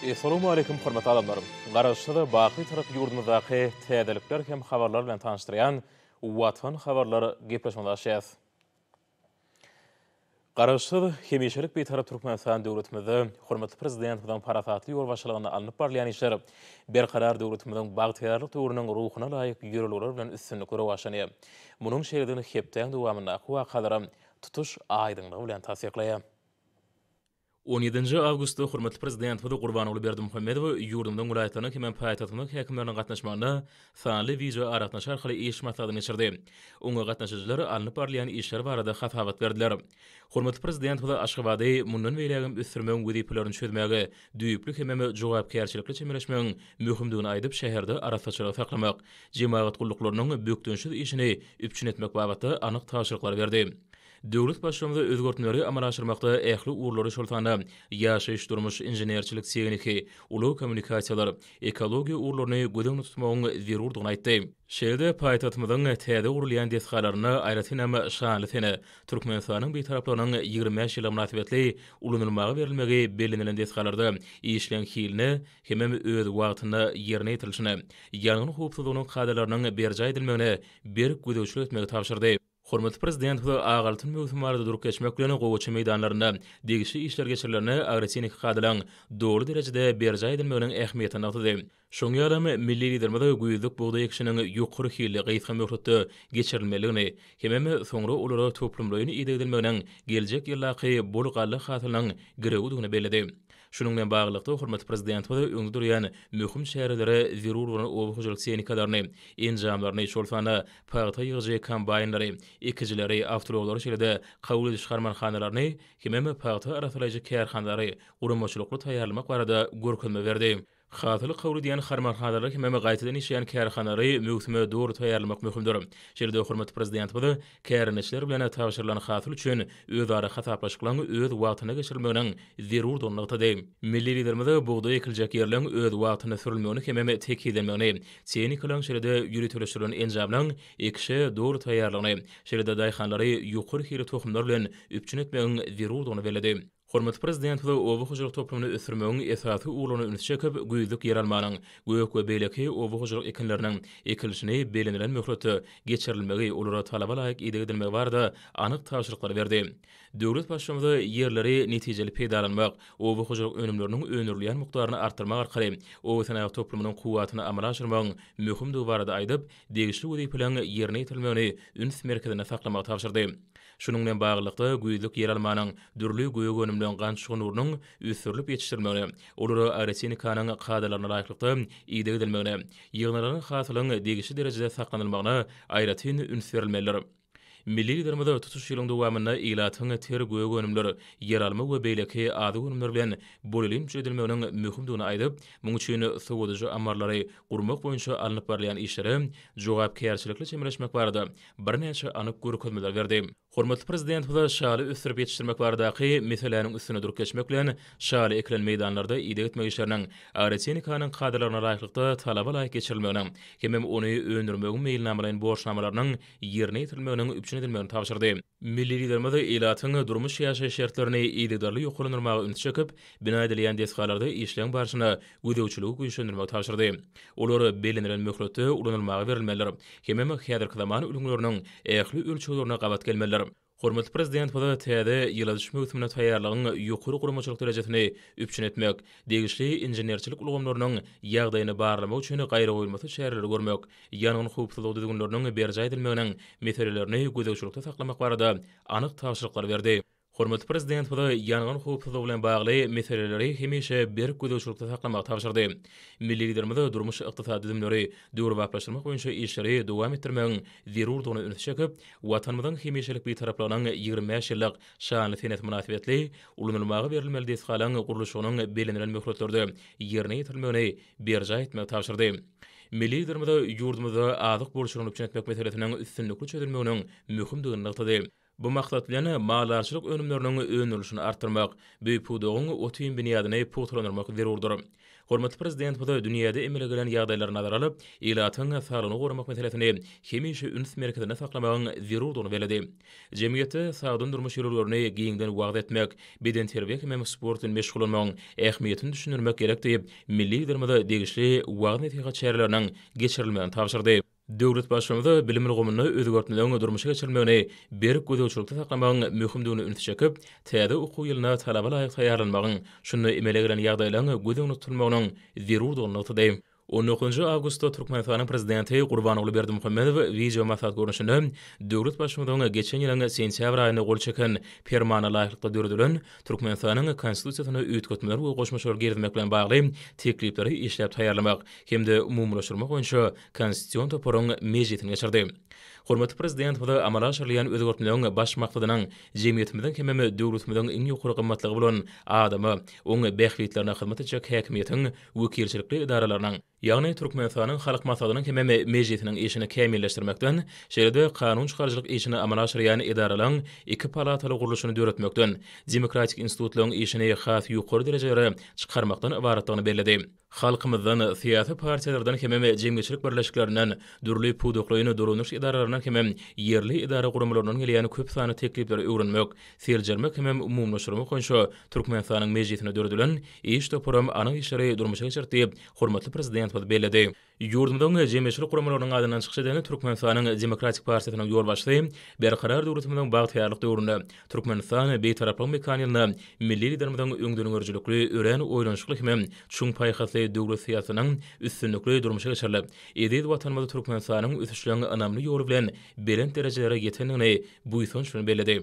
Essalawmaleýkim hormatly adamlar! Garaşsyz, baky Bitarap ýurdumyzdaky täzelikler hem habarlar bilen tanyşdyrýan Watan habarlar gepleşigimizi açýas. Garaşsyz, hemişelik Bitarap Türkmenistan döwletimizde hormatly Prezidentimiziň parasatly ýolbaşçylygynda alnyp barylýan işler Berkarar döwletimiziň bagtyýarlyk döwrüniň ruhuna laýyk ýörelgeler bilen üstünlikli rowaçlanýar. Munuň şeýledigini hepdäň dowamyndaky wakalaram tutuş aýdyňlygy bilen tassyklaýar. On ýedinji awgustda hormatly Prezidentimiz Gurbanguly Berdimuhamedow ýurdumyzyň welaýatlarynyň hemem paýtagtymyzyň häkimleriniň gatnaşmagynda sanly wideoaragatnaşyk arkaly iş maslahatyny geçirdi. Oňa gatnaşyjylar alnyp barylýan işler barada hasabat berdiler. Hormatly Prezidentimiz Aşgabady mundan beýlägem ösdürmegiň wezipelerini çözmäge düýpli hemem jogapkärçilikli çemeleşmegiň möhümdigini aýdyp, şäherde arassaçylygy saklamak, jemagat gulluklarynyň bökdençsiz işini üpjün etmek babatda anyk tabşyryklary berdi. Döwlet Baştutanymyz özgertmeleri amala aşyrmakda ähli ugurlary, şol sanda ýaşaýyş-durmuş, inženerçilik-tehniki, ulag-kommunikasiýalar, ekologiýa ugurlaryny göz öňünde tutmagyň zerurdygyny aýtdy. Şeýle-de paýtagtymyzyň täze gurulýan desgalarynda, aýratynam, şanly sene, Türkmenistanyň Bitaraplygynyň 25 ýyllygy mynasybetli ulanylmaga berilmegi bellenilen desgalarda işleň hiline hemem öz wagtynda ýerine ýetirilişine, ýangyn howpsuzlygynyň kadalarynyň berjaý edilmegine berk gözegçilik etmegi tabşyrdy. Hormatly Prezidentimiz ak altyn möwsümi barada durup geçmek bilen, gowaça meýdanlarynda degişli işler geçirilende agrotehniki kadalaryň doly derejede berjaý edilmeginiň ähmiýetini nygtady. Şonuň ýalam, milli Liderimiz güýzlük bugdaý ekişiniň ýokary hilli, gysga möhletde geçirilmelidigini hemem soňra olara toplumlaýyn ideg edilmeginiň geljek ýyldaky bol galla hasylynyň girewidigini belledi. Şunuň bilen baglylykda, hormatly Prezidentimiz öňde durýan möhüm çärelere zerur bolan oba hojalyk tehnikalaryny, enjamlaryny, şol sanda pagta ýygyjy kombaýnlary, ekijileri, awtoulaglary, şeýle-de kabul ediş harmanhanalaryny hemem pagta arassalaýjy kärhanalary guramaçylykly taýýarlamak barada görkezme berdi. Hasyly kabul edýän harmanhanalary hemem gaýtadan işleýän kärhanalary möwsüme dogry taýýarlamak möhümdir. Şeýle-de hormatly Prezidentimiz kärendeçiler bilen tabşyrylan hasyl üçin özara hasaplaşyklaryň öz wagtynda geçirilmeginiň zerurdygyny nygtady. Milli Liderimiz bugdaý ekiljek ýerleň öz wagtynda sürülmegini hemem tekizlenmegini, tehnikalaryň şeýle-de ýöriteleşdirilen enjamlaryň ekişe doly taýýarlygyny, şeýle-de daýhanlary ýokary hili tohumlar bilen üpjün etmegiň zerurdygyny belledi. Hormatly Prezidentimiz oba hojalyk toplumyny ösdürmegiň esasy ugurlaryna ünsi çekip, güýzlük ýeralmanyň, gök we beýleki oba hojalyk ekinleriniň ekilişini bellenilen möhletde geçirilmegi, olara talaba laýyk ideg edilmegi barada anyk tabşyryklary berdi. Döwlet Baştutanymyz ýerleri netijeli peýdalanmak, oba hojalyk önümleriniň öndürilýän mukdaryny artdyrmak arkaly oba senagat toplumynyň kuwwatyny amala aşyrmagyň möhümdigi barada aýdyp, degişli wezipeleriň ýerine ýetirilmegini üns merkezinde saklamagy tabşyrdy. Şunuň bilen baglylykda, güýzlük ýeralmanyň, dürli gök önümleň, gant şugundyrynyň ösdürilip ýetişdirilmegine, olara agrotehnikanyň kadalaryna laýyklykda ideg edilmegine, ýygnalan hasylyň degişli derejede saklanylmagyna aýratyn üns berilmelidir. Milli Liderimiz tutuş ýylyň dowamynda ilatyň ter gök önümler, ýeralma we beýleki azyk önümleri bilen bolelin üpjün edilmeginiň möhümdigini aýdyp, munuň üçin sowadyjy ammarlary gurmak boýunça alnyp barylýan işlere jogapkärçilikli çemeleşmek barada birnäçe anyk görkezmeler berdi. Hormatly Prezidentimiz şaly ösdürip ýetişdirmek baradaky meseläniň üstünde durup geçmek bilen, şaly ekilen meýdanlarda ideg etmek işleriniň agrotehnikanyň kadalaryna laýyklykda talaba laýyk geçirilmeginiň hemem ony öndürmegiň meýilnamalaýyn borçnamalarynyň ýerine ýetirilmeginiň üpjün edilmegini tabşyrdy. Milli Liderimiz ilatyň durmuş-ýaşaýyş şertlerini yzygiderli ýokarlandyrmaga ünsi çekip, bina edilýän desgalarda işleň barşyna gözegçiligi güýçlendirmegi tabşyrdy. Olar bellenilen möhletde ulanylmaga berilmelidir hemem häzirki zaman ülňüleriniň ähli ölçeglerine gabat gelmelidir. Hormatly Prezidentimiz täze ýyladyş möwsümine taýýarlygyň ýokary guramaçylyk derejesini üpjün etmek, degişli inženerçilik ulgamlarynyň ýagdaýyny barlamak üçin gaýragoýulmasyz çäreleri görmek, ýangyn howpsuzlygy düzgünleriniň berjaý edilmeginiň meselelerini gözegçilikde saklamak barada anyk tabşyryklary berdi. Hormatly Prezidentimiz ýangyn howpsuzlygy bilen bagly meseleleri hemişe berk gözegçilikde saklamagy tabşyrdy. Milli Liderimiz durmuş-ykdysady düzümleri döwrebaplaşdyrmak boýunça işleri dowam etdirmegiň zerurdygyna ünsi çekip, Watanymyzyň hemişelik Bitaraplygynyň 25 ýyllyk şanly senesi mynasybetli ulanylmaga berilmeli desgalaryň gurluşygynyň bellenilen möhletlerde ýerine ýetirilmegini berjaý etmegi tabşyrdy. Milli Liderimiz ýurdumyzda azyk bolçulygyny üpjün etmek meselesiniň üstünlikli çözülmeginiň möhümdigini nygtady. Bu maksat bilen, maldarçylyk önümleriniň öndürilişini artdyrmak, bu pudagyň ot-iým binýadyny pugtalandyrmak zerurdyr. Hormatly Prezidentimiz dünýäde emele gelen ýagdaýlary nazara alyp, ilatyň saglygyny goramak meselesini hemişe üns merkezinde saklamagyň zerurdygyny belledi. Jemgyýetde sagdyn durmuş ýörelgelerini giňden wagyz etmek, bedenterbiýe hemem sport bilen meşgullanmagyň ähmiýetini düşündirmek gerek diýip, milli Liderimiz degişli wagyz-nesihat çäreleriniň geçirilmegini tabşyrdy. Döwlet Baştutanymyz bilim ulgamynda özgertmeleriň durmuşa geçirilmegini berk gözegçilikde saklamagyň möhümdigine ünsi çekip, täze okuw ýylyna talaba laýyk taýýarlanmagyň, şunda emele gelen ýagdaýlaryň göz öňünde tutulmagynyň zerurdygyny nygtady. On dokuzynjy awgustda Türkmenistanyň Prezidenti Gurbanguly Berdimuhamedow wideomaslahat görnüşinde döwlet Baştutanymyzyň geçen ýylyň sentýabr aýynda gol çeken Permanyna laýyklykda döredilen Türkmenistanyň Konstitusiýasyna üýtgetmeler we goşmaçalar girizmek bilen bagly teklipleri işläp taýýarlamak hem-de umumylaşdyrmak boýunça Konstitusion toparyň mejlisini geçirdi. Hormatly Prezidentimiz amala aşyrylýan özgertmeleriň baş maksadynyň jemgyýetimiziň hemem döwletimiziň iň ýokary gymmatlygy bolan adama, oň bähbitlerine hyzmat etjek häkimiýetiň wekilçilikli edaralarynyň, ýagny Türkmenistanyň Halk Maslahatynyň hemem Mejlisiniň işini kämilleşdirmekden, şeýle-de kanun çykaryjylyk işini amala aşyrýan edaralaryň iki palataly gurluşyny döretmekden, demokratik institutlaryň işini has ýokary derejelere çykarmakdan ybaratdygyny belledi. Halkymyzdan, syýasy partiýalardan hemem jemgyýetçilik birleşiklerinden, dürli pudaklaýyn dolandyryş edaralaryndan hemem ýerli edara guramalaryndan gelýän köp sanly teklipleri öwrenmek, seljermek hemem umumylaşdyrmak boýunça Türkmenistanyň Mejlisinde döredilen iş toparam anyk işleri durmuşa geçirdi diýip, hormatly Prezidentimiz belledi. Ýurdumyzyň jemgyýetçilik guramalarynyň adyndan çykyş eden Türkmenistanyň Demokratik partiýasynyň ýolbaşçysy Berkarar döwletimiziň bagtyýarlyk döwründe Türkmenistan Bitaraplygyň mekan ýylynda milli Liderimiziň öňdengörüjilikli, örän oýlanyşykly hemem çuň paýhasly döwlet syýasatynyň üstünlikli durmuşa geçirilip, eziz Watanymyz Türkmenistanyň ösüşleň ynamly ýoly bilen belent derejelere ýetendigini buýsanç bilen belledi.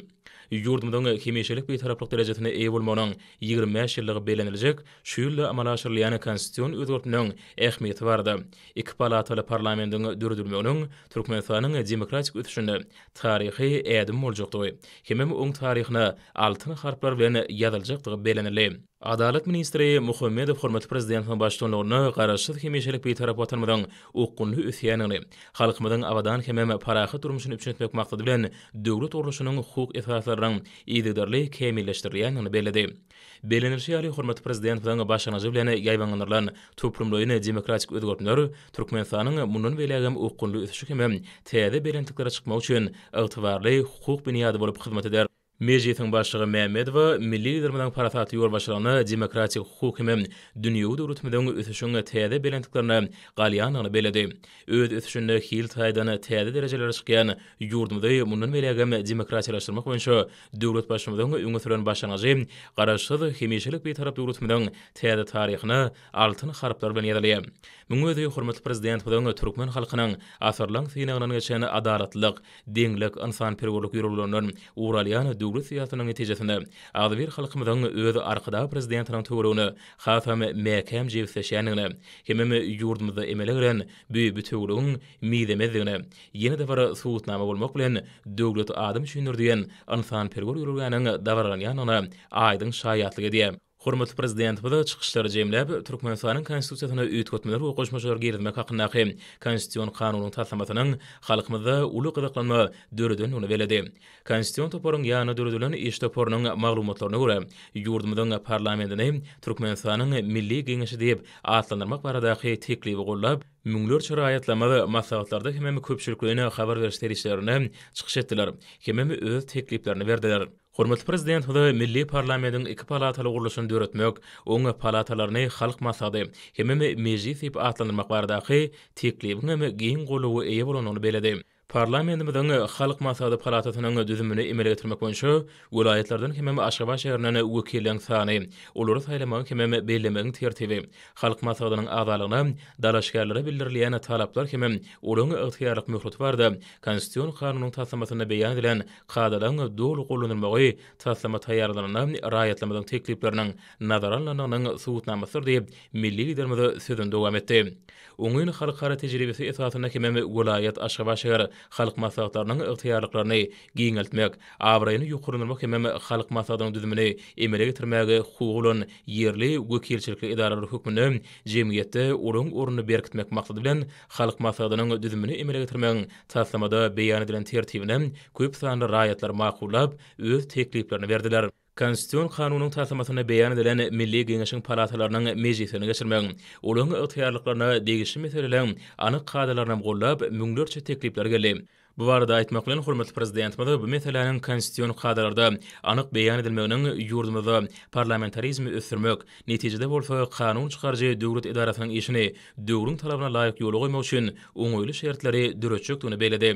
Ýurdumyzyň hemişelik Bitaraplyk derejesine eýe bolmagynyň 25 ýyllygy belleniljek şu ýylda amala aşyrylýan konstitusion özgertmeleriň ähmiýeti barada iki palataly parlamentiň döredilmeginiň Türkmenistanyň demokratik ösüşinde taryhy ädim boljakdygy hemem oň taryhyna altyn harplar bilen ýazyljakdygy bellenildi. Adalat ministri Muhammedow hormatly Prezidentimiziň baştutanlygynda Garaşsyz, hemişelik Bitarap Watanymyzyň okgunly ösýändigini, halkymyzyň abadan hemem parahat durmuşyny üpjün etmek maksady bilen döwlet gurluşynyň hukuk esaslarynyň yzygiderli kämilleşdirilýändigini belledi. Bellenilişi ýaly, hormatly Prezidentimiziň başlangyjy bilen ýaýbaňlandyrylan toplumlaýyn demokratik özgertmeler Türkmenistanyň mundan beýlägem okgunly ösüşi hemem täze belentliklere çykmagy üçin ygtybarly hukuk binýady bolup hyzmat eder. Mejlisiň Başlygy Mämmedowa milli Liderimiziň parasatly ýolbaşçylygynda demokratik hukuk hemem dünýewi döwletimiziň ösüşiň täze belentliklerine galýandygyny belledi. Öz ösüşinde hil taýdan täze derejelere çykýan ýurdumyzy mundan beýlägem demokratiýalaşdyrmak boýunça döwlet Baştutmyzyň öňe süren başlangyjy Garaşsyz, hemişelik Bitarap döwletimiziň täze taryhyna altyn harplar bilen ýazylýar. Munuň özi hormatly Prezidentimiziň türkmen halkynyň asyrlaryň synagyndan geçen adalatlylyk, deňlik, ynsanperwerlik ýörelgelerinden ugur alýan döwlet syýasatynyň netijesinde agzybir halkymyzyň öz Arkadag Prezidentiniň töweregine hasam mäkäm jebisleşýändigine hemem ýurdumyzda emele gelen bu bitewüligiň mizemezdigine ýene-de bir subutnama bolmak bilen Döwlet adam üçindir diýen ynsanperwer ýörelgäniň dabaralanýandygyna aýdyň şaýatlyk edýär. Hormatly Prezidentimiz çykyşlary jemläp, Türkmenistanyň Konstitusiýasyna üýtgetmeler we goşmaçalar girizmek hakyndaky Konstitusion kanunyň taslamasynyň halkymyzda uly gyzyklanma döredendigini belledi. Konstitusion toparyň ýanynda döredilen iş toparynyň maglumatlaryna görä, ýurdumyzyň parlamentini Türkmenistanyň Milli Geňeşi diýip atlandyrmak baradaky teklibi goldap, müňlerçe raýatlarymyz maslahatlarda hemem köpçülikleýin habar beriş serişdelerinde çykyş etdiler hemem öz tekliplerini berdiler. Hormatly Prezidentimize milli parlamentiň iki palataly gurluşyny döretmek, oň palatalaryny Halk Maslahaty hemem Mejlis diýip atlandyrmak baradaky teklibiň hem giň goldawa eýe bolandygyny belledi. Parlamentimiziň Halk Maslahaty palatasynyň düzümini emele getirmek boýunça welaýatlardan hemem Aşgabat şäherinden wekilleriň sany, olary saýlamagyň hemem bellemegiň tertibi, Halk Maslahatynyň agzalygyna dalaşgärlere bildirilýän talaplar hemem olaryň ygtyýarlyk möhleti barada Konstitusion kanunyň taslamasynda beýan edilen Kadalaryň doly gollanylmagy taslama taýýarlananda raýatlarymyzyň teklipleriniň nazara alnandygynyň subutnamasydyr diýip, milli Liderimiz sözüni dowam etdi. Oňyn halkara tejribesi esasynda hemem welaýat, Aşgabat şäher Halk Maslahatlarynyň ygtyýarlyklaryny giňeltmek, abraýyny ýokarlandyrmak hemem Halk Maslahatynyň düzümini emele getirmäge hukugy bolan ýerli wekilçilikli edaralar hökmünde jemgyýetde olaryň ornuny berkitmek maksady bilen Halk Maslahatynyň düzümini emele getirmegiň Taslamada beýan edilen tertibine köp sanly raýatlar makullap, öz tekliplerini berdiler. Konstitusion kanunyň taslamasynda beýan edilen Milli Geňeşiň palatalarynyň mejlislerini geçirmegiň, olaryň ygtyýarlyklaryna degişli meseleleriň anyk kadalarynam goldap, müňlerçe teklipler geldi. Bu barada aýtmak bilen, hormatly Prezidentimiz bu meseläniň konstitusion kadalarda anyk beýan edilmeginiň ýurdumyzda parlamentarizmi ösdürmek, netijede bolsa kanun çykaryjy döwlet edarasynyň işini döwrüň talabyna laýyk ýola goýmak üçin oňaýly şertleri döretjekdigini belledi.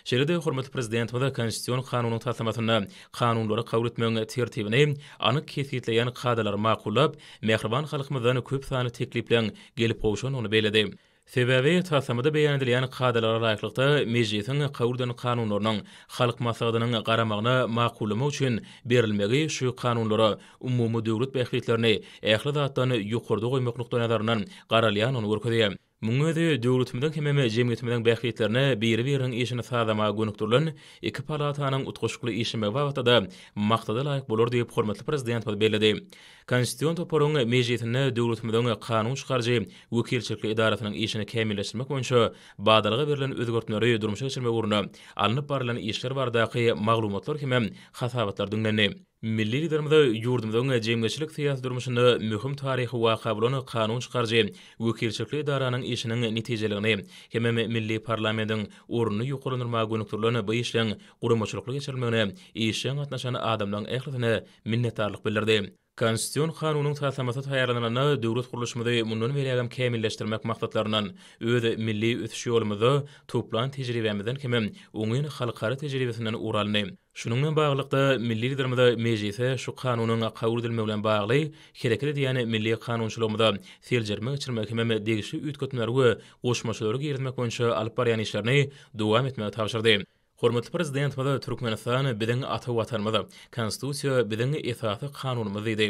Şeýle-de hormatly Prezidentimiz Konstitusion kanunyň taslamasynda kanunlary kabul etmegiň tertibini anyk kesgitleýän kadalary makullap, mähriban halkymyzdan köp sanly teklipleriň gelip gowşandygyny belledi. Sebäbi taslamada beýan edilýän kadalara laýyklykda, Mejlisiň kabul eden kanunlarynyň Halk Maslahatynyň garamagyna makullamak üçin berilmegi şu kanunlara umumy döwlet bähbitlerini ähli zatdan ýokarda goýmak nukdaýnazaryndan garalýandygyny görkezýär. Munuň özi döwletimiziň hemem jemgyýetimiziň bähbitlerine biri-biriniň işini sazlamaga gönükdirilen iki palatanyň utgaşykly işlemegi babatda-da maksada laýyk bolar diýip, hormatly Prezidentimiz belledi. Konstitusion toparyň mejlisinde döwletimiziň kanun çykaryjy wekilçilikli edarasynyň işini kämilleşdirmek boýunça badalga berlen özgertmeleri durmuşa geçirmek ugrunda alnyp barylan işler baradaky maglumatlar hemem hasabatlar diňlendi. Milli Liderimiz ýurdumyzyň jemgyýetçilik-syýasy durmuşynda möhüm taryhy waka bolan kanun çykaryjy wekilçilikli edaranyň işiniň netijeligini hemem milli parlamentiň ornuny ýokarlandyrmaga gönükdirilen bu işleň guramaçylykly geçirilmegine işjeň gatnaşan adamlaryň ählisine minnetdarlyk bildirdi. Konstitusion kanunyň taslamasy taýýarlanylanda döwlet gurluşymyzy mundan beýlägem kämilleşdirmek maksatlaryndan, öz milli ösüş ýolumyzda toplan tejribämizden hemem oňyn halkara tejribesinden ugur alyndy. Şunuň bilen baglylykda, milli Liderimiz Mejlise şu Kanunyň kabul edilmegi bilen bagly hereket edýän milli kanunçylygymyza seljerme geçirmek hemem degişli üýtgetmeleri we goşmaçalary girizmek boýunça alyp barýan işlerini dowam etmegi tabşyrdy. Hormatly Prezidentimiz Türkmenistan biziň ata Watanymyz, Konstitusiýa biziň esasy Kanunymyz diýdi.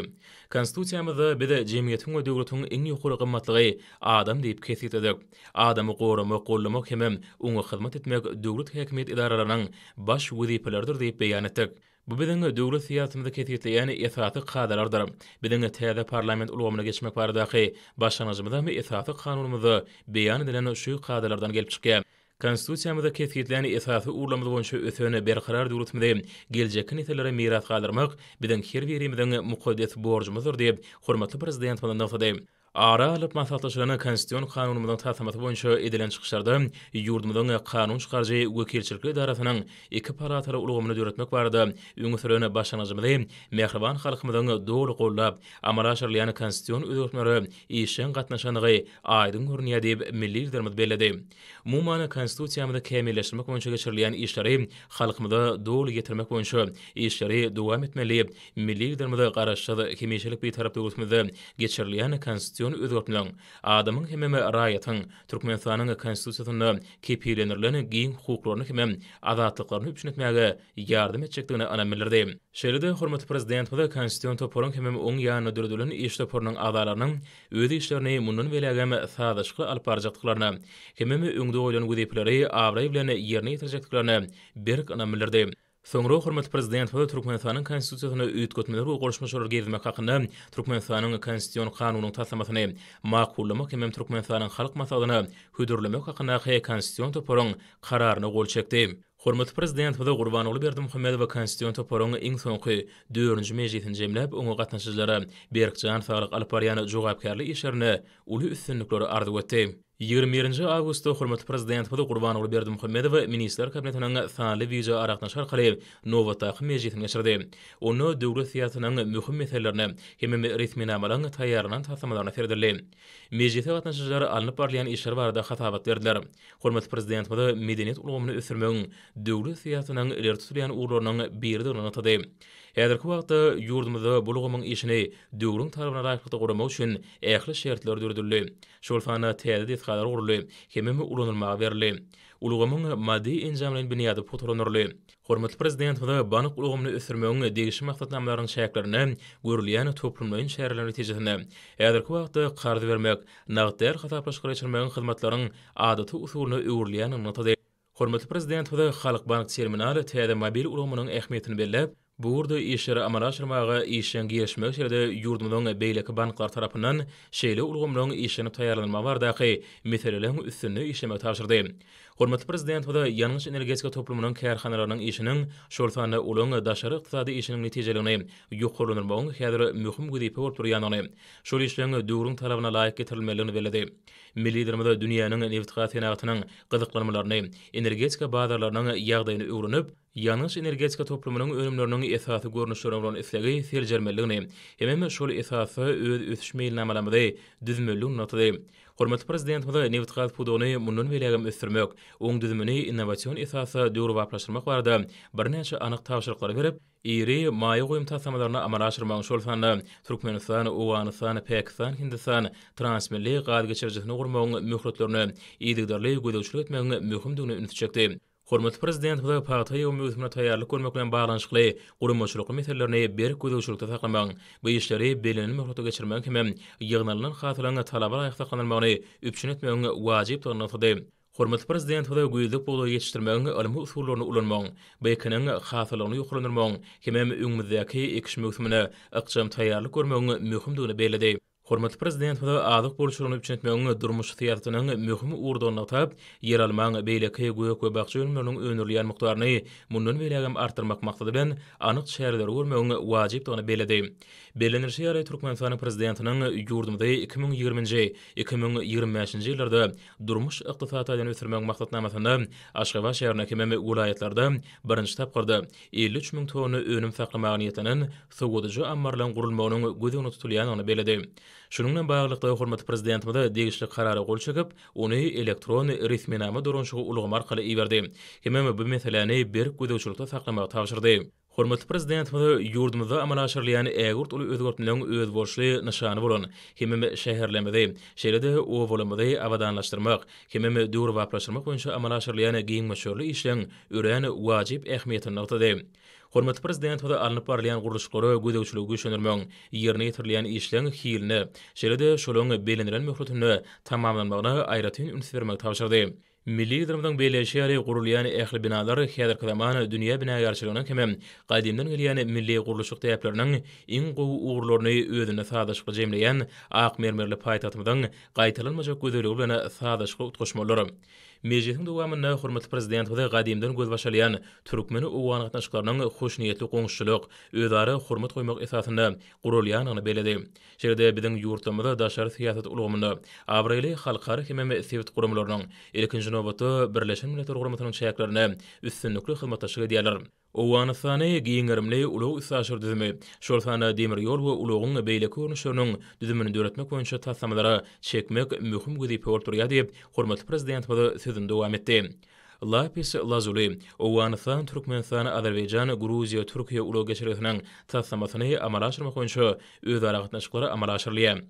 Konstitusiýamyzda biz jemgyýetiň we döwletiň iň ýokary gymmatlygy adam diýip kesgitledik. Adamy goramak, goldamak hemem oňa hyzmat etmek döwlet häkimiýet edaralarynyň baş wezipeleridir diýip beýan etdik. Bu biziň döwlet syýasatymyzy kesgitleýän esasy kadalardyr. Biziň täze parlament ulgamyna geçmek baradaky başlangyjymyzam esasy Kanunymyzda beýan edilen şu kadalardan gelip çykýar. Konstitusiýamyzda kesgitlän esasy ugurlarymyz boýunça ösen berkarar döwletimizi geljekki nesillere miras galdyrmak biziň her birimiziň mukaddes borjumyzdyr diýip, hormatly Prezidentimiz nygtady. Ara alnyp maslahatlaşylan Konstitusion Kanunymyzyň taslamasy boýunça edilen çykyşlarda ýurdumyzyň kanun çykaryjy wekilçilikli edarasynyň iki palataly ulgamyny döretmek barada öňe süren başlangyjymyzy mähriban halkymyzyň doly goldap, amala aşyrylýan konstitusion özgertmelere işjeň gatnaşandygy aýdyň görünýär diýip, milli Liderimiz belledi. Umuman, Konstitusiýamyzy kämilleşdirmek boýunça geçirilýän işleri halkymyza doly ýetirmek boýunça işleri dowam etmeli diýip, Milli Liderimiz Garaşsyz, hemişelik Bitarap döwletimizde geçirilýän konstitusion özgertmeleriň adamyň hemem raýatyň Türkmenistanyň Konstitusiýasynda kepillendirilen giň hukuklaryny hemem azatlyklaryny üpjün etmäge ýardam etjekdigine ynam bildirdi. Şeýle-de hormatly Prezidentimiz Konstitusion toparyň hemem oň ýanynda döredilen iş toparynyň agzalarynyň öz işlerini mundan beýlägem sazlaşykly alyp barjakdyklaryna hemem öňde goýlan wezipeleri abraý bilen ýerine ýetirjekdiklerine berk ynam bildirdi. Soňra hormatly Prezidentimiz Türkmenistanyň Konstitusiýasyna üýtgetmeler we goşmaçalar girizmek hakynda Türkmenistanyň Konstitusion kanunyň taslamasyny makullamak hemem Türkmenistanyň Halk Maslahatyna hödürlemek hakyndaky Konstitusion toparyň Kararyna gol çekdi. Hormatly Prezidentimiz Gurbanguly Berdimuhamedow Konstitusion toparyň iň soňky, dördünji mejlisini jemläp, oňa gatnaşyjylara berk jan saglyk, alyp barýan jogapkärli işlerinde uly üstünlikleri arzuw etdi. 21-nji awgustda hormatly Prezidentimiz Gurbanguly Berdimuhamedow Ministrler Kabinetiniň sanly wideoaragatnaşyk arkaly nobatdaky mejlisini geçirdi. Onda döwlet syýasatynyň möhüm meselelerine hemem resminamalaryň taýýarlanan taslamalaryna seredildi. Mejlise gatnaşyjylar alnyp barylýan işler barada hasabat berdiler. Hormatly Prezidentimiz medeniýet ulgamyny ösdürmegiň döwlet syýasatynyň ileri tutulýan ugurlarynyň biridigini nygtady. Häzirki wagtda ýurdumyzda bu ulgamyň işini döwrüň talabyna laýyklykda guramak üçin ähli şertler döredildi. Şol sanda täze desgalar guruldy hemem ulanylmaga berildi. Ulgamyň maddy-enjamlaýyn binýady pugtalandyryldy. Hormatly Prezidentimiz bank ulgamyny ösdürmegiň degişli maksatnamalarynyň çäklerinde görülýän toplumlaýyn çäreleriň netijesinde, häzirki wagtda karz bermek, nagt däl hasaplaşyklary geçirmegiň hyzmatlaryň adaty usulyna öwrülýändigini nygtady. Hormatly Prezidentimiz Halkbank terminal täze mobil ulgamynyň ähmiýetini belläp, Bu ugurda işleri amala aşyrmaga işjeň girişmegi şeýle-de ýurdumyzyň beýleki banklary tarapyndan şeýle ulgamlaryň işlenip taýýarlanylmagy baradaky meseleleriň üstünde işlemegi tabşyrdy. Hormatly Prezidentimize ýangyç-energetika toplumynyň kärhanalarynyň işiniň, şol sanda olaryň daşary ykdysady işiniň netijeligini ýokarlandyrmagyň häzir möhüm wezipe bolup durýandygyny, şol işleriň döwrüň talabyna laýyk getirilmelidigini belledi. Milli Liderimiz dünýäniň nebitgaz senagatynyň gyzyklanmalaryny, energetika bazarlarynyň ýagdaýyny öwrenip, Ýangyç-energetika toplumynyň önümleriniň esasy görnüşlerine bolan islegi seljermelidigini hemem şol esasda öz ösüş meýilnamalarymyzy düzmelidigini nygtady. Hormatly Prezidentimiz nebitgaz pudagyny mundan beýlägem ösdürmek, oň düzümini innowasion esasda döwrebaplaşdyrmak barada birnäçe anyk tabşyryklary berip, iri maýa goýum taslamalaryny amala aşyrmagyň, şol sanda Türkmenistan, Owganystan, Pakistan, Hindistan transmilli gaz geçirijisini gurmagyň möhletlerine yzygiderli gözegçilik etmegiň möhümdigine ünsi çekdi. Hormatly Prezidentimize pagta ýygymy möwsümine taýýarlyk görmek bilen baglanyşykly guramaçylykly meselelerini berk gözegçilikde saklamagyň, bu işleri bellenen möhletde geçirmegiň hemem ýygnalynan hasylyň talaba laýyk saklanylmagyny üpjün etmegiň wajypdygyny nygtady. Hormatly Prezidentimize güýzlük bugdaý ýetişdirmegiň ylmy usullaryny ulanmagyň, bu ekiniň hasyllygyny ýokarlandyrmagyň hemem öňümizdäki ekiş möwsümine ykjam taýýarlyk görmegiň möhümdigini belledi. Hormatly Prezidentimiz azyk bolçulygyny üpjün etmegiň durmuş syýasatynyň möhüm ugurdygyny nygtap, ýeralmaň, beýleki gök we bakja önümleriniň öndürilýän mukdaryny mundan beýlägem artdyrmak maksady bilen, anyk çäreleri görmegiň wajypdygyny belledi. Bellenilişi ýaly, Türkmenistanyň Prezidentiniň ýurdumyzy 2020-nji, 2025-nji ýyllarda durmuş-ykdysady taýdan ösdürmegiň maksatnamasynda Aşgabat şäherinde hemem welaýatlarda birinji tapgyrda 53 müň tonna önüm saklamaga niýetlenen sowadyjy ammarlaryň gurulmagynyň göz öňünde tutulýandygyny belledi. Şunuň bilen baglylykda, hormatly Prezidentimiz degişli Karara gol çekip, ony elektron resminama dolanyşygy ulgamy arkaly iberdi hemem bu meseläni berk gözegçilikde saklamagy tabşyrdy. Hormatly Prezidentimiz ýurdumyzda amala aşyrylýan ägirt uly özgertmeleriň özboluşly nyşany bolan hemem şäherlerimizi, şeýle-de obalarymyzy abadanlaşdyrmak hemem döwrebaplaşdyrmak boýunça amala aşyrylýan giň möçberli işleň örän wajyp ähmiýetini nygtady. Hormatly Prezidentimiz alnyp barylýan gurluşyklara gözegçiligi güýçlendirmegiň, ýerine ýetirilýän işleň hiline, şeýle-de şolaryň bellenilen möhletinde tamamlanmagyna aýratyn üns bermegi tabşyrdy. Milli Liderimiziň belleýşi ýaly, gurulýan ähli binalar häzirki zaman dünýä binagärçiliginiň hemem gadymdan gelýän milli gurluşyk däpleriniň iň gowy ugurlaryny özünde sazlaşykly jemleýän ak mermerli paýtagtymyzyň gaýtalanmajak gözelligi bilen sazlaşykly utgaşmalydyr. Mejlisiň dowamynda hormatly Prezidentimiz gadymdan gözbaş alýan türkmen-owgan gatnaşyklarynyň hoşniýetli goňşuçylyk, özara hormat goýmak esasynda guralýandygyny belledi. Şeýle-de biziň ýurtlarymyz daşary syýasat ulgamynda abraýly halkara hemem sebit guramalarynyň, ilkinji nobatda, Birleşen Milletler Guramasynyň çäklerinde üstünlikli hyzmatdaşlyk edýärler. Owganystany giň gerimli ulag-üstaşyr düzümi, şol sanda demir ýol we ulagyň beýleki görnüşleriniň düzümini döretmek boýunça taslamalara çekmek möhüm wezipe bolup durýar diýip, hormatly Prezidentimiz sözüni dowam etdi. Lapis Lazuli, Owganystan, Türkmenistan, Azerbaýjan, Gruziýa, Türkiýe ulag geçelgesiniň taslamasyny amala aşyrmak boýunça özara gatnaşyklar amala aşyrylýar.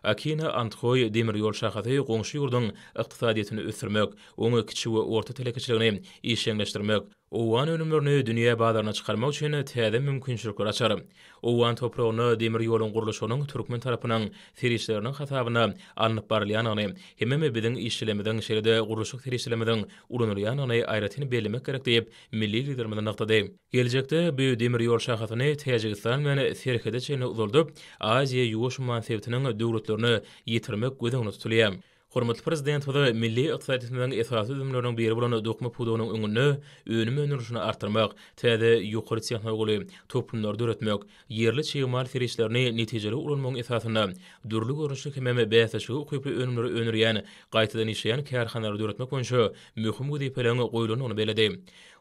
Akina, Andhoý demir ýol şahasy goňşy ýurduň ykdysadyýetini ösdürmek, oň kiçi we orta telekeçiligini işjeňleşdirmek, Owgan önümlerini dünýä bazaryna çykarmak üçin täze mümkinçilikler açar. Owgan topragynda demir ýoluň gurluşygynyň türkmen tarapynyň serişdeleriniň hasabyna alnyp barylýandygyny hemem biziň işçilerimiziň, şeýle-de gurluşyk serişdelerimiziň ulanylýandygyny aýratyn bellemek gerek diýip, milli Liderimiz nygtady. Geljekde bu demir ýol şahasyny Täjigistan bilen serhede çenli uzaldyp, Aziýa-Ýuwaş umman sebitiniň döwletlerine ýetirmek göz öňünde tutulýar. Hormatly Prezidentimiz milli ykdysadyýetimiziň esasy düzümleriniň biri bolan dokma pudagynyň öňünde önüm öndürilişini artdyrmak, täze ýokary tehnologiýaly toplumlary döretmek, ýerli çig mal serişdelerini netijeli ulanmagyň esasynda dürli görnüşli hemem bäsleşige ukyply önümleri öndürýän, gaýtadan işleýän kärhanalary döretmek boýunça möhüm wezipeleriň goýlandygyny belledi.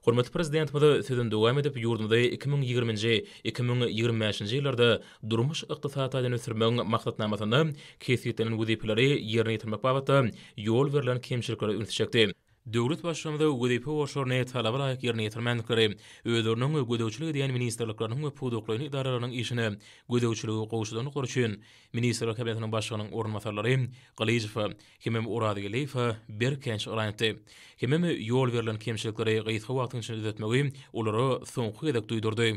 Hormatly Prezidentimiz sözüni dowam edip, ýurdumyzy 2020-nji, 2025-nji ýyllarda durmuş-ykdysady taýdan ösdürmegiň maksatnamasynda kesgitlenen wezipeleri ýerine ýetirmek babatda ýol berlen kemçiliklere ünsi çekdi. Döwlet Baştutanymyz wezipe borçlaryny talaba laýyk ýerine ýetirmändikleri, özleriniň gözegçilik edýän ministrlikleriniň we pudaklaýyn edaralarynyň işine gözegçiligi gowşadandyklary üçin Ministrler Kabinetiniň Başlygynyň orunbasarlary Gylyjowa hemem Orazgeldiýewe berk käýinç yglan etdi. Hemem ýol berlen kemçilikleri gysga wagtyň içinde düzetmegi olara soňky gezek duýdurdy.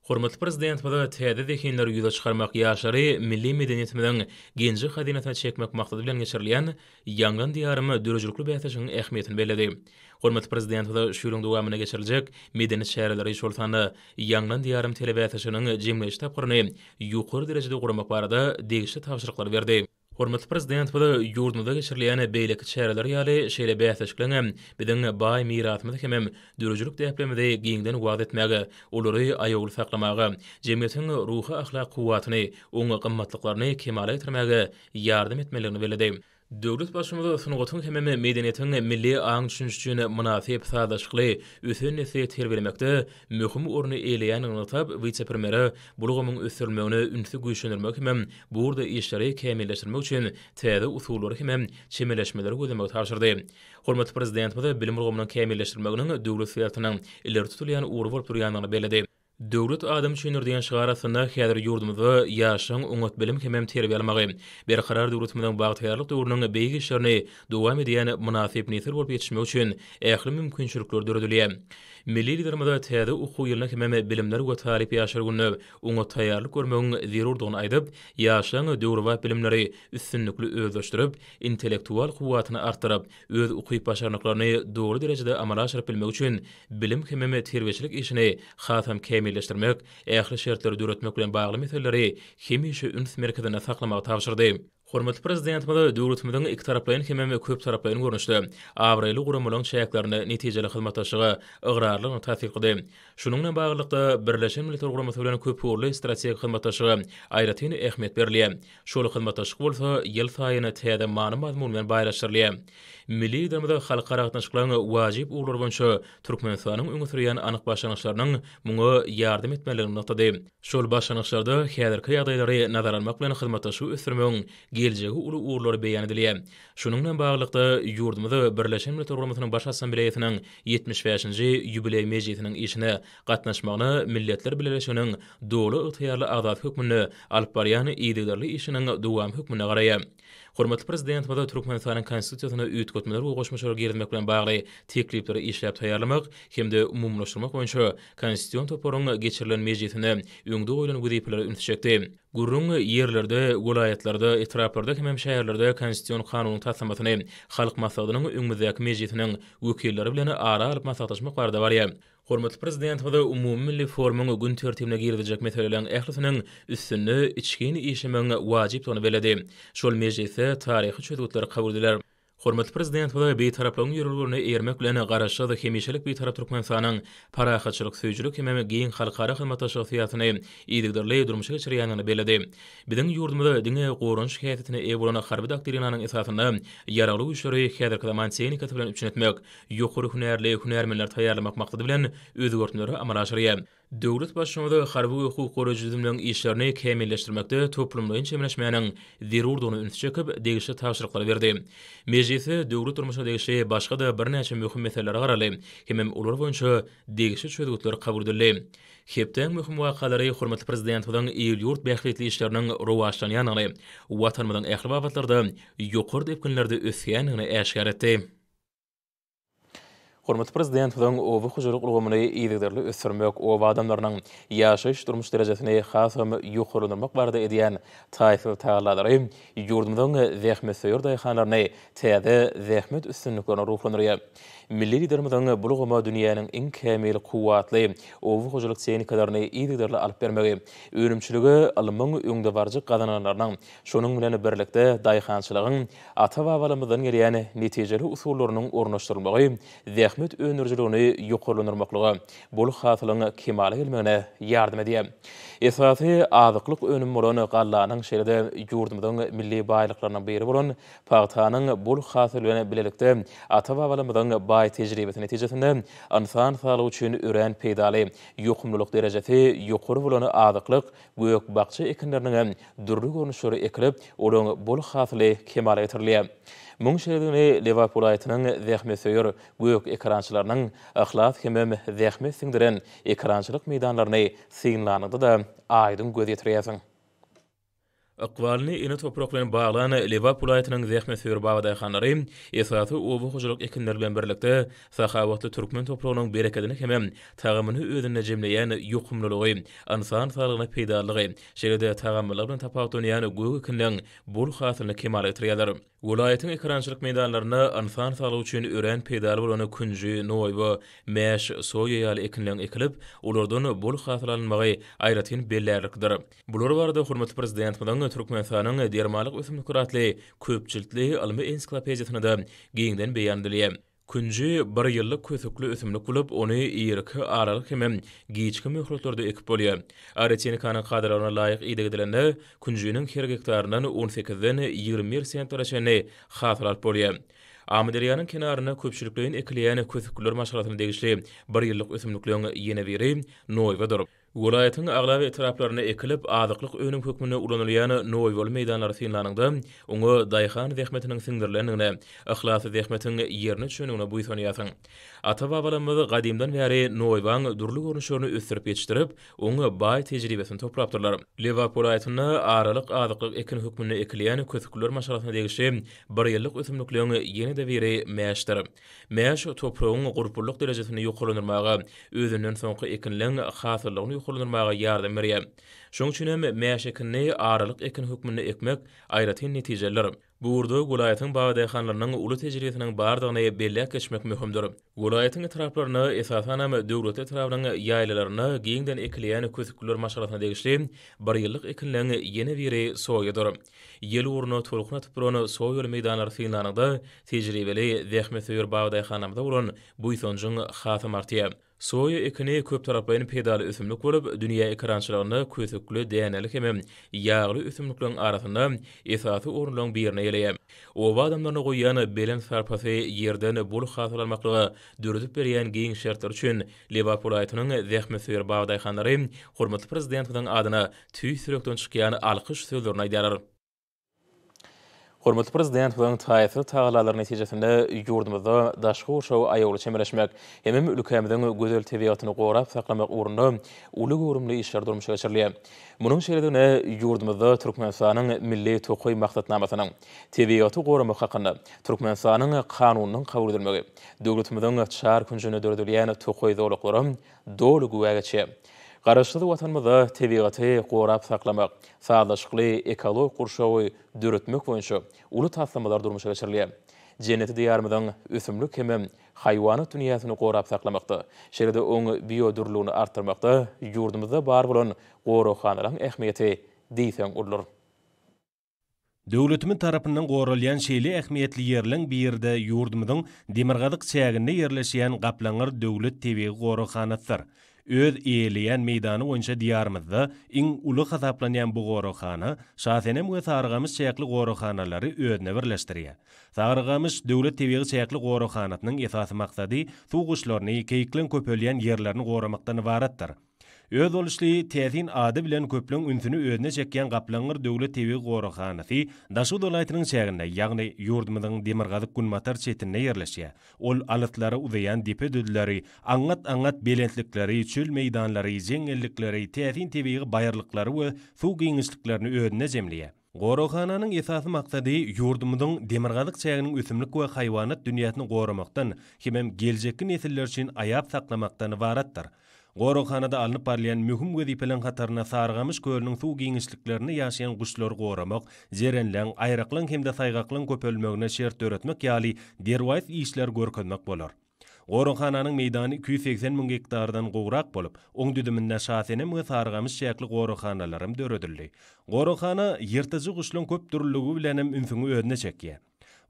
Hormatly Prezidentimiz täze zehinleri ýüze çykarmak, ýaşlary milli medeniýetimiziň genji-hazynasyna çekmek maksady bilen geçirilýän Ýaňlan Diýarym döredijilikli bäsleşigiň ähmiýetini belledi. Hormatly Prezidentimiz şu ýylyň dowamynda geçiriljek medeni çäreleri, şol sanda Ýaňlan Diýarym telebäsleşiginiň jemleýji tapgyryny ýokary derejede guramak barada degişli tabşyryklary berdi. Hormatly Prezidentimiz ýurdumyzda geçirilýän beýleki çäreler ýaly, şeýle bäsleşikleň hem biziň baý mirasymyzy hemem döredijilik däplerimizi giňden wagyz etmäge, olary aýawly saklamaga, jemgyýetiň ruhy-ahlak kuwwatyny, oň gymmatlyklaryny kemala getirmäge ýardam etmelidigini belledi. Döwlet Baştutanyz sungatyň hemem medeniýetiň milli aň-düşünje üçin mynasyp, sazlaşykly ösen nesli terbiýelemekde möhüm orny eýeleýändigini nygtap, wise-premýere bu ulgamyň ösdürilmegine ünsi güýçlendirmek hemem bu ugurda işleri kämilleşdirmek üçin täze usullary hemem çemeleşmeleri gözlemegi tabşyrdy. Hormatly Prezidentimiz bilim ulgamynyň kämilleşdirilmeginiň döwlet syýasatynyň ileri tutulýan ugry bolup durýandygyny belledi. Döwlet adam üçindir diýen şygar astynda häzir ýurdumyzda ýaşlaryň oňat bilim hemem terbiýe almagy, Berkarar döwletimiziň bagtyýarlyk döwrüniň beýik işlerini dowam edýän mynasyp nesil bolup ýetişmegi üçin ähli mümkinçilikler döredilýär. Milli Liderimiz täze okuw ýylyna hemem Bilimler we talyp ýaşlar gününe oňat taýýarlyk görmegiň zerurdygyny aýdyp, ýaşlaryň döwrebap bilimleri üstünlikli özleşdirip, intellektual kuwwatyny artdyryp, öz ukyp-başarnyklaryny doly derejede amala aşyryp bilmegi üçin bilim hemem terbiýeçilik işini hasam kämilleşdirmek, ähli şertleri döretmek bilen bagly meseleleri hemişe üns merkezinde saklamagy tabşyrdy. Hormatly Prezidentimiz döwletimiziň ikitaraplaýyn hemem köptaraplaýyn görnüşde abraýly guramalaryň çäklerinde netijeli hyzmatdaşlyga ygrarlydygyny tassyklady. Şunuň bilen baglylykda, Birleşen Milletler Guramasy bilen köpugurly strategik hyzmatdaşlyga aýratyn ähmiýet berilýär. Şol hyzmatdaşlyk bolsa ýylsaýyn täze many-mazmun bilen baýlaşdyrylýar. Milli Liderimiz halkara gatnaşyklaryň wajyp ugurlary boýunça Türkmenistanyň öňe sürýän anyk başlangyçlarynyň muňa ýardam etmelidigini nygtady. Şol başlangyçlarda häzirki ýagdaýlary nazara almak bilen hyzmatdaşlygy ösdürmegiň geljegi uly ugurlary beýan edilýär. Şunuň bilen baglylykda, ýurdumyz Birleşen Milletler Guramasynyň Baş Assambleýasynyň 75-nji ýubileý mejlisiniň işine gatnaşmagyna Milletler Bileleşiginiň doly ygtyýarly agzasy hökmünde alyp barýan yzygiderli işiniň dowamy hökmünde garaýar. Hormatly Prezidentimiz Türkmenistanyň Konstitusiýasyna üýtgetmeler we goşmaçalar girizmek bilen bagly teklipleri işläp taýýarlamak hem-de umumylaşdyrmak boýunça Konstitusion toparyň geçirilen mejlisinde öňde goýlan wezipelere ünsi çekdi. Gürrüň ýerlerde, welaýatlarda, etraplarda hemem şäherlerde Konstitusion kanunyň taslamasyny Halk Maslahatynyň öňümizdäki mejlisiniň wekilleri bilen ara alyp maslahatlaşmak barada barýar. Hormatly Prezidentimiz umumymilli forumyň gün tertibine giriziljek meseleleriň ählisiniň üstünde içgin işlemegiň wajypdygyny belledi. Şol mejlisde taryhy çözgütler kabul ediler. Hormatly Prezidentimiz Bitaraplygyň ýörelgelerine eýermek bilen, Garaşsyz, hemişelik Bitarap Türkmenistanyň parahatçylyk söýüjilik hemem giň halkara hyzmatdaşlyk syýasatyny yzygiderli durmuşa geçirýändigini belledi. Biziň ýurdumyz diňe goranyş häsiýetine eýe bolan harby doktrinanyň esasynda Ýaragly Güýçleri häzirki zaman tehnikasy bilen üpjün etmek, ýokary hünärli hünärmenleri taýýarlamak maksady bilen özgertmeleri amala aşyrýar. Döwlet Baştutanymyz harby we hukuk goraýjy düzümleriň işlerini kämilleşdirmekde toplumlaýyn çemeleşmäniň zerurdygyna ünsi çekip, degişli tabşyryklary berdi. Mejlisde döwlet durmuşyna degişli başga-da birnäçe möhüm meselelere garaldy hemem olar boýunça degişli çözgütler kabul edildi. Hepdäň möhüm wakalary hormatly Prezidentimiziň il-ýurt bähbitli işleriniň rowaçlanýandygyny, Watanymyzyň ähli babatlarda ýokary depginlerde ösýändigini äşgär etdi. Hormatly Prezidentimiziň oba hojalyk ulgamyny yzygiderli ösdürmek, oba adamlarynyň ýaşaýyş-durmuş derejesini hasam ýokarlandyrmak barada edýän taýsyz tagallalary ýurdumyzyň zähmetsöýer daýhanlaryny täze zähmet üstünliklerine ruhlandyrýar. Milli Liderimiziň bu ulgama dünýäniň iň kämil, kuwwatly oba hojalyk tehnikalaryny yzygiderli alyp bermegi, önümçilige ylmyň öňdebaryjy gazananlarynyň, şonuň bilen birlikde, daýhançylygyň Ata-babalarymyzdan gelýän netijeli usullarynyň ornaşdyrylmagy zähmet öndürijiligini ýokarlandyrmaklyga, bol hasylyň kemala gelmegine ýardam edýär. Esasy azyklyk önüm bolan gallanyň, şeýle-de ýurdumyzyň milli baýlyklarynyň biri bolan pagtanyň bol hasyly bilen bilelikde ata-babalarymyzyň baý tejribesi netijesinde ynsan saglygy üçin örän peýdaly, ýokumlylyk derejesi ýokary bolan azyklyk Gök-bakja ekinleriniň hem dürli görnüşleri ekilip, olaryň bol hasyly kemala getirilýär. Muň şeýledigini Lebap welaýatynyň zähmetsöýer gök ekerançylarynyň yhlas hemem zähmet siňdiren ekerançylyk meýdanlaryny synlanyňda-da aýdyň göz ýetirýärsiň. Ykbalyny ene toprak bilen baglan Lebap welaýatynyň zähmetsöýer babadaýhanlary esasy oba hojalyk ekinleri bilen birlikde, sahawatly türkmen topragynyň berekedini hemem tagamyny özünde jemleýän ýokumlylygy, ynsan saglygyna peýdalylygy, şeýle-de tagamlylygy bilen tapawutlanýan gök ekinleň bol hasylyny kemala getirýärler. Welaýatyň ekerançylyk meýdanlarynda ynsan saglygy üçin örän peýdaly bolan künji, noýba, mäş, soýa ýaly ekinleň ekilip, olardan bol hasyl alynmagy aýratyn bellärliklidir. Bular barada hormatly Prezidentimiziň Türkmenistanyň dermanlyk ösümlikleri atly köp jiltli ylmy ensiklopediýasynda-da giňden beýan edilýär. Künji bir ýyllyk kösükli ösümlik bolup, ony irki, aralyk hemem giçki möhletlerde ekip bolýar. Agrotehnikanyň kadalaryna laýyk ideg edilende, künjiniň her gektaryndan on sekizden 21 sentnere çenli hasyl alyp bolýar. Amyderýanyň kenarynda köpçülikleýin ekilýän kösükliler maşgalasyna degişli bir ýyllyk ösümlikleriň ýene biri noýbadyr. Welaýatyň aglaba etraplarynda ekilip, azyklyk önüm hökmünde ulanylýan noýbaly meýdanlary synlanyňda, oňa daýhan zähmetiniň siňdirilendigine, yhlasly zähmetiň ýerine düşendigine buýsanýarsyň. Ata-babalarymyz gadymdan bäri noýbaň dürli görnüşlerini ösdürip ýetişdirip, oň baý tejribesini toplapdyrlar. Lebap welaýatynda aralyk azyklyk ekin hökmünde ekilýän kösükliler maşgalasyna degişli birýyllyk ösümlikleriň ýene-de biri mäşdir. Mäş topragyň gurplulyk derejesini ýokarlandyrmaga, özünden soňky ekinleň hasyllygyny ýokarlandyrmaga ýardam berýär. Şonuň üçin hem mäş ekinini aralyk ekin hökmünde ekmek aýratyn netijelidir. Bu ugurda welaýatyň babadaýhanlarynyň uly tejribesiniň bardygyny belläp geçmek möhümdir. Welaýatyň etraplarynda, esasanam, Döwletli etrabynyň ýaýlalarynda giňden ekilýän kösükliler maşgalasyna degişli birýyllyk ekinleň ýene biri soýadyr. Ýel ugruna tolkun atyp duran soýaly meýdanlary synlanyňda, tejribeli, zähmetsöýer babadaýhanlarymyza bolan buýsanjyň hasam artýar. Soýa ekini köptaraplaýyn peýdaly ösümlik bolup, dünýä ekerançylygynda kösükli, däneli hemem ýagly ösümlikleriň arasynda esasy orunlaryň birini eýeleýär. Oba adamlaryna goýýan belent sarpasy, ýerden bol hasyl almaklyga döredip berýän giň şertleri üçin Lebap welaýatynyň zähmetsöýer babadaýhanlary hormatly Prezidentimiziň adyna tüýs ýürekden çykýan alkyş sözlerini aýdýarlar. Hormatly Prezidentimiziň taýsyz tagallalary netijesinde ýurdumyzda daşky gurşawa aýawly çemeleşmek hemem ülkämiziň gözel tebigatyny gorap saklamak ugrunda uly göwrümli işler durmuşa geçirilýär. Munuň şeýledigine ýurdumyzda Türkmenistanyň Milli tokaý maksatnamasynyň, Tebigaty goramak hakynda Türkmenistanyň Kanunynyň kabul edilmegi, döwletimiziň çar künjünde döredilýän tokaý zolaklary doly güwä geçýär. Garaşsyz Watanymyzda tebigaty gorap saklamak, sazlaşykly ekologik gurşawy döretmek boýunça uly taslamalar durmuşa geçirilýär. Jenneti Diýarymyzyň ösümlik hem haýwanat dünýäsini gorap saklamakda, şeýle-de oň biodürlüligini artdyrmakda ýurdumyzda bar bolan goraghanalaryň ähmiýeti diýseň uludyr. Döwletimiz tarapyndan goralýan şeýle ähmiýetli ýerleň biri-de ýurdumyzyň demirgazyk çäginde ýerleşýän Gaplaňgyr döwlet tebigy goraghanasydyr. Öz eýeleýän meýdany boýunça Diýarymyzda iň uly hasaplanýan bu goraghana Şasenem we Sarygamyş çäkli goraghanalary özüne birleşdirýär. Sarygamyş döwlet tebigy çäkli goraghanasynyň esasy maksady suw guşlaryny, keýikleň köpelýän ýerlerini goramakdan ybaratdyr. Özboluşly täsin ady bilen köpleň ünsüni özüne çekýän Gaplaňgyr döwlet tebigy goraghanasy Daşoguz welaýatynyň çäginde, ýagny ýurdumyzyň demirgazyk-günbatar çetinde ýerleşýär. Ol alyslara uzaýan depe-düzleri, aňňat-aňňat belentlikleri, çöl meýdanlary, jeňňellikleri, täsin tebigy baýyrlyklary we suw giňişliklerini özünde jemleýär. Goraghananyň esasy maksady ýurdumyzyň demirgazyk çäginiň ösümlik we haýwanat dünýäsini goramakdan hemem geljekki nesiller üçin aýap saklamakdan ybaratdyr. Goraghanada alnyp barylýan möhüm wezipeleriň hatarynda Sarygamyş kölüniň suw giňişliklerinde ýaşaýan guşlary goramak, jerenleň, aýraklaň hem-de saýgaklaň köpelmegine şert döretmek ýaly derwaýys işleri görkezmek bolar. Goraghananyň meýdany 280 müň gektardan gowrak bolup, oň düzüminde Şasenem we Sarygamyş çäkli goraghanalaram döredildi. Goraghana ýyrtyjy guşlaň köp dürlüligi bilenem ünsüňi özüne çekýär.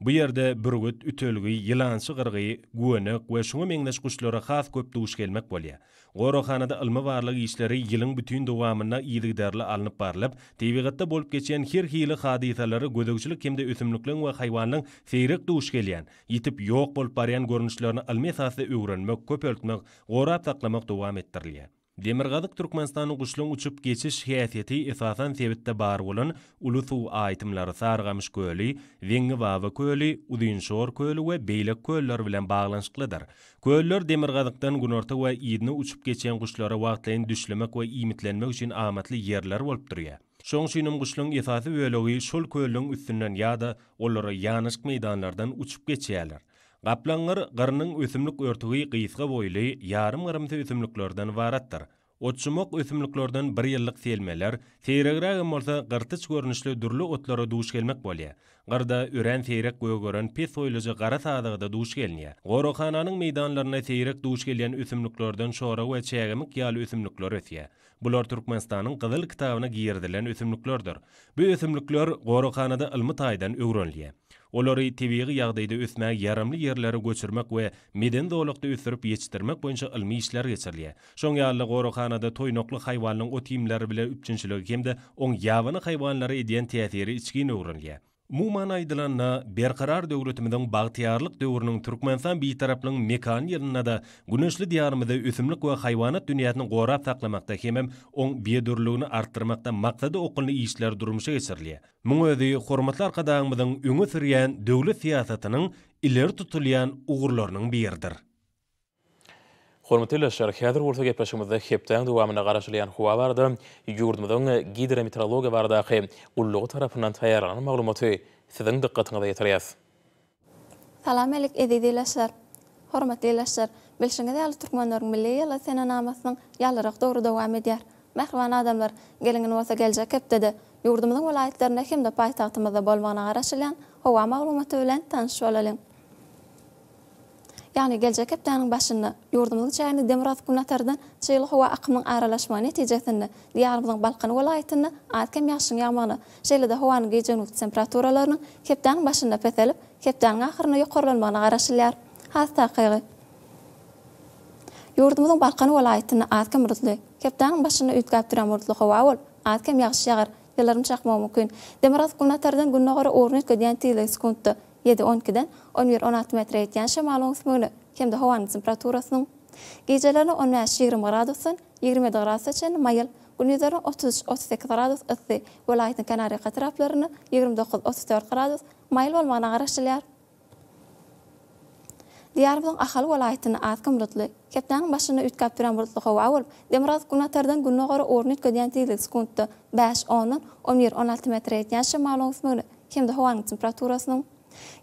Bu ýerde bürgüt, ütelgi, ýylançy gyrgy, güwenek we şuňa meňzeş guşlara has köp duş gelmek bolýar. Goraghanada ylmy-barlag işleri ýylyň bütin dowamynda yzygiderli alnyp barlyp, tebigatda bolup geçýän her hili hadysalara gözegçilik hem-de ösümlikleň we haýwanlaň seýrek duş gelýän, ýitip ýok bolup barýan görnüşlerini ylmy esasda öwrenmek, köpeltmek, gorap saklamak dowam etdirilýär. Demirgazyk Türkmenistanyň guşlaryň uçup geçiş häsiýeti esasan sebitde bar bolan uly suw aýtymlary Sarygamyş köli, Zeňňibaba köli, Uzynşor köli we beýleki köller bilen baglanyşyklydyr. Köller demirgazykdan günorta we yzyna uçup geçýän guşlara wagtlaýyn düşlemek we iýmitlenmek üçin amatly ýerler bolup durýar. Şoň üçinem guşlaryň esasy bölegi şol kölleriň üstünden ýa-da olara ýanaşyk meýdanlardan uçup geçýärler. Gaplaňgyr gyrynyň ösümlik örtügi gysga boýly, ýarym gyrymsy ösümliklerden ybaratdyr. Otjumak ösümliklerden bir ýyllyk selmeler, seýregrägem bolsa gyrtyç görnüşli dürli otlara duş gelmek bolýar. Gyrda örän seýrek gögeren pes boýluja gara sazaga-da duş gelinýär. Goraghananyň meýdanlarynda seýrek duş gelýän ösümliklerden şora we çägemik ýaly ösümlikler ösýär. Bular Türkmenistanyň Gyzyl kitabyna girizilen ösümliklerdir. Bu ösümlikler goraghanada ylmy taýdan öwrenilýär. Olary tebigy ýagdaýda ösmäge ýaramly ýerlere göçürmek we medeni zolakda ösdürip ýetişdirmek boýunça ylmy işler geçirilýär. Şoň ýaly-da goraghanada toýnakly haýwanlaryň ot-iýmleri bile üpjünçiligi hem-de oň ýabany haýwanlara edýän täsiri içgin öwrenilýär. Umuman aýdylanda, Berkarar döwletimiziň bagtyýarlyk döwrüniň Türkmenistan Bitaraplygyň mekany ýylynda-da güneşli Diýarymyzda ösümlik we haýwanat dünýäsini gorap saklamakda hemem oň biodürlüligini artdyrmakda maksada okgunly işler durmuşa geçirilýär. Muň özi hormatly Arkadagymyzyň öňe sürýän döwlet syýasatynyň ileri tutulýan ugurlarynyň biridir. Hormatly ildeşler, häzir bolsa gepleşigimizde hepdäň dowamynda garaşylýan howa barada ýurdumyzyň Gidrometeorologiýa baradaky gullugy tarapyndan taýýarlanan maglumaty siziň dykgatyňyza ýetirýäs. Salam alik eziz ildeşler! Hormatly ildeşler, bilşiňiz ýaly türkmenleriň milli ýyly senenamasynyň ýalyrak döwri dowam edýär. Mähriban adamlar, geliň indi bolsa geljek hepdede ýurdumyzyň welaýatlarynda hem-de paýtagtymyzda bolmagyna garaşylýan howa maglumaty bilen tanyş bolalyň. Ýagny geljek hepdäniň başynda ýurdumyzyň çäginde demirgazyk-günbatardan çygly howa akymynyň aralaşmagy netijesinde Diýarymyzyň Balkan welaýatynda az-kem ýagşyň ýagmagyna, şeýle-de howanyň gije-gündizki temperaturalarynyň hepdäniň başynda peselip, hepdäniň ahyrynda ýokarlanmagyna garaşylýar. Has takygy, ýurdumyzyň Balkan welaýatynda az-kem bulutly, hepdäniň başynda üýtgäp durýan bulutly howa bolup, az-kem ýagyş ýagar, ýyldyrym çakmagy mümkin. Demirgazyk-günbatardan gündogara ugruny üýtgedýän tizligi sekuntda Ýedi on ikiden on bir 16 metre ýetýän şemalyň ösmegine hem-de howanyň temperaturasynyň gijelerine on bäş-ýigrimi gradusdan 27 gradusa çenli maýyl, gündizlerine 33 38 gradus yssy, welaýatyň kenarýaka etraplarynda 29 34 gradus maýyl bolmagyna garaşylýar. Diýarymyzyň Ahal welaýatynda az-kem bulutly, hepdäniň başynda üýtgäp durýan bulutly howa bolup, demirgazyk-günbatardan gündogara ugruny üýtgedýän tizligi sekuntda bäş ondan on bir 16 metre ýetýän şemalyň ösmegine hem-de howanyň temperaturasynyň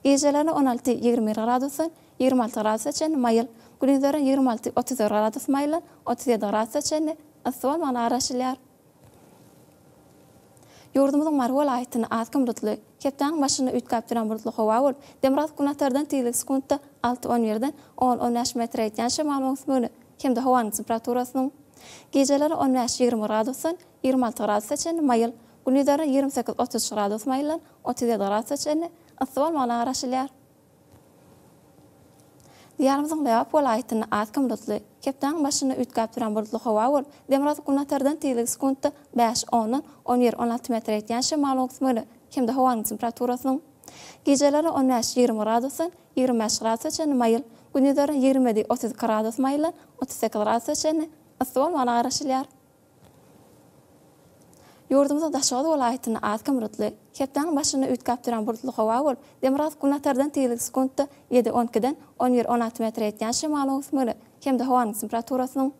gijelerine 16, 21 gradusdan 26 gradusa çenli maýyl, gündizlerine 26, 34 gradus maýyldan 37 gradusa çenli yssy bolmagyna garaşylýar. Ýurdumyzyň Mary welaýatynda az-kem bulutly, hepdäniň başynda üýtgäp durýan bulutly howa bolup, demirgazyk-günbatardan tizligi sekuntda alty, on birden on, on bäş metre ýetýän şemalyň öwüsmegine hem-de howanyň temperaturasynyň gijelerine on bäş, 21 gradusdan 26 gradusa çenli maýyl, Gündizlerine 28, 33 gradus maýyldan 37 gradusa çenli yssy bolmagyna garaşylýar. Diýarymyzyň Lebap welaýatynda az-kem bulutly, hepdäniň başynda üýtgäp durýan bulutly howa bolup, demirgazyk-günbatardan tizligi sekuntda bäş ondan on bir, 16 metre ýetýän şemalyň öwüsmegine hem-de howanyň temperaturasynyň gijelerine on bäş, 20 gradusdan 25 gradusa çenli maýyl, gündizlerine 27, 32 gradus maýyldan 38 gradusa çenli yssy bolmagyna garaşylýar. Ýurdumyzyň Daşoguz welaýatynda az-kem bulutly, hepdäniň başynda üýtgäp durýan bulutly howa bolup, demirgazyk-günbatardan tizligi sekuntda ýedi, on ikiden on bir, 16 metre ýetýän şemalyň öwüsmegine hem-de howanyň temperaturasynyň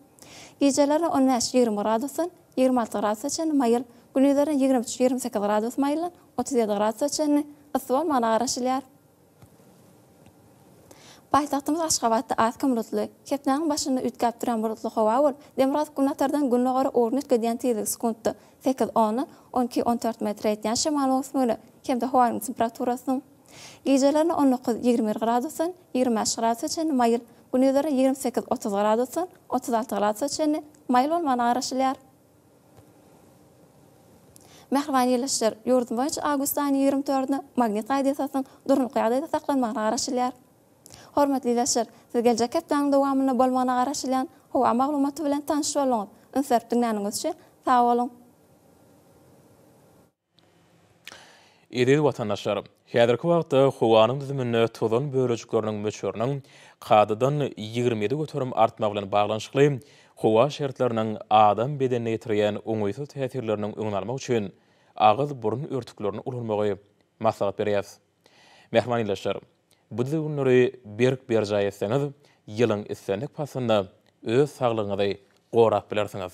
gijelerine on bäş, 20 gradusdan 26 gradusa çenli maýyl, gündizlerine 23, 28 gradus maýyldan 37 gradusa çenli yssy bolmagyna garaşylýar. Paýtagtymyz Aşgabatda az-kem bulutly, hepdäniň başynda üýtgäp durýan bulutly howa bolup, demirgazyk-günbatardan gündogara ugruny üýtgedýän tizligi sekuntda sekiz ondan on iki, on dört metre ýetýän şemalyň öwüsmegine hem-de howanyň temperaturasynyň gijelerine on dokuz, 21 gradusdan 25 gradusa çenli maýyl, gündizlerine 28, 30 gradusdan 36 gradusa çenli maýyl bolmagyna garaşylýar. Mähriban ildeşler, ýurdumyz boýunça awgust aýynyň 20 dördüne magnit gaýdysasynyň durnukly ýagdaýda saklanmagyna garaşylýar. Hormatly ildeşler, siz geljek hepdäniň dowamynda bolmagyna garaşylýan howa maglumaty bilen tanyş bolduňyz. Üns berip diňläniňiz üçin sag boluň! Eziz watandaşlar! Häzirki wagtda howanyň düzüminde tozan bölejikleriniň möçberiniň kadadan 27% artmagy bilen baglanyşykly howa şertleriniň adam bedenine ýetirýän oňaýsyz täsirleriniň öňüni almak üçin agyz-burun örtüklerini ulanmagy maslahat berýäris. Mähriban ildeşler! Bu düzgünleri berk berjaý etseňiz, ýylyň islendik paslynda öz saglygyňyzy gorap bilersiňiz.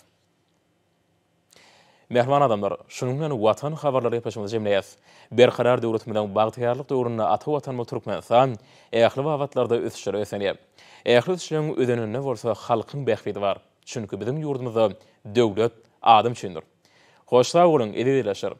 Mähriban adamlar, şunuň bilen Watan habarlary gepleşigimizi jemleýäs. Berkarar döwletimiziň bagtyýarlyk döwründe ata Watanymyz Türkmenistan ähli babatlarda ösüşlere beslenýär. Ähli ösüşleriň özeninde bolsa halkyň bähbidi bar. Çünki biziň ýurdumyzda döwlet adam üçindir. Hoş sag boluň, eziz ildeşler!